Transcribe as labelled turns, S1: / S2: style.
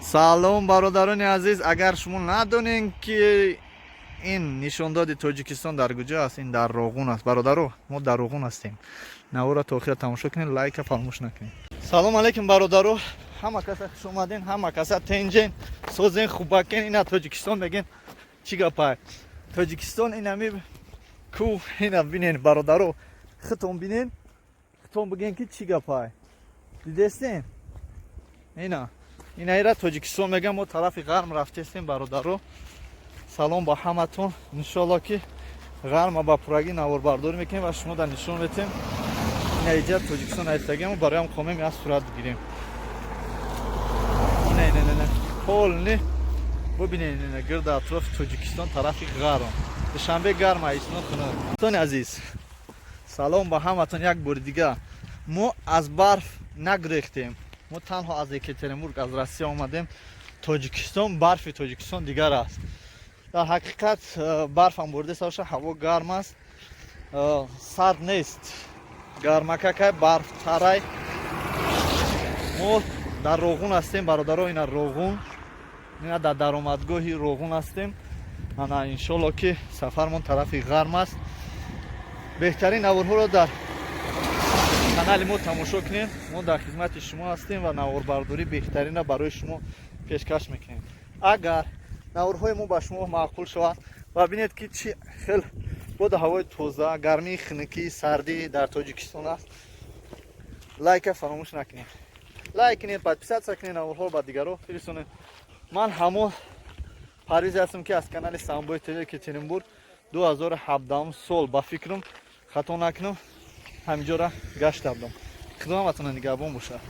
S1: Салом, бародарони азиз. Агар шумо надонем, ки ин нишондоди Тоҷикистон дар куҷо аст, ин дар Роғун аст, бародаро. Мо дар Роғун ҳастем. Навора то охира тамошо кунед, лайка фаромӯш накунед. Салом алейкум, бародаро. Ҳама каса хуш омаден, ҳама каса тенҷен, созен, хубакен. Ина Тоҷикистон мегем, чӣ гапай? Тоҷикистон инами кӯҳ, ина бинен, бародаро, хитон бинен, хитон биген, ки чӣ гапай. Дидестен? Ина инаира Тоҷикистон мегам. Мо тарафи ғарм рафтестем, бародаро. Салом ба ҳаматон. Иншоалло, ки ғарма ба пуррагӣ наворбардорӣ мекунем ва шумо дар нишон метем. Ина иҷа Тоҷикистон айстагему бароям хомем, як сурат бигирем. Ина, ина, ина, полный бубинед, ина гирда атрофи Тоҷикистон, тарафи ғарм. Душанбе гарма, исно хунук. Дӯстони азиз, салом ба ҳаматон як бори дига. Мо аз барф нагурехтем, мо танҳо аз Екатеринбург, аз Россия омадем Тоҷикистон. Барфи Тоҷикистон дигар аст. Дар ҳақиқат барфам борида боша, ҳаво гарм аст, сард нест, гармакакай, барфтарай. Мо дар Роғун ҳастем, бародаро. Ина Роғун, ина дар даромадгоҳи Роғун ҳастем. Ана, иншолло, ки сафармон тарафи ғарм аст. Беҳтарин наворҳоро дар канали мо тамошо кунед. Мо дар хизмати шумо ҳастем ва наворбардорӣ беҳтаринро барои шумо пешкаш мекунем. Агар наворҳои мо ба шумо маъқул шавад ва бинед, ки чӣ хел боду ҳавои тоза, гармии, хунукӣ, сардӣ дар Тоҷикистон аст, лайка фаромӯш накунед, лайк кунед, подписаться кунед, наворҳоро ба дигарро фиристонед. Ман ҳамон Парвизе ҳастам, ки аз канали Самбои ТВ Екатеринбург 2017 сол, ба фикрам, хато накунам, ҳаминҷора гашта будам. Худо ҳаматона нигаҳбон бошад.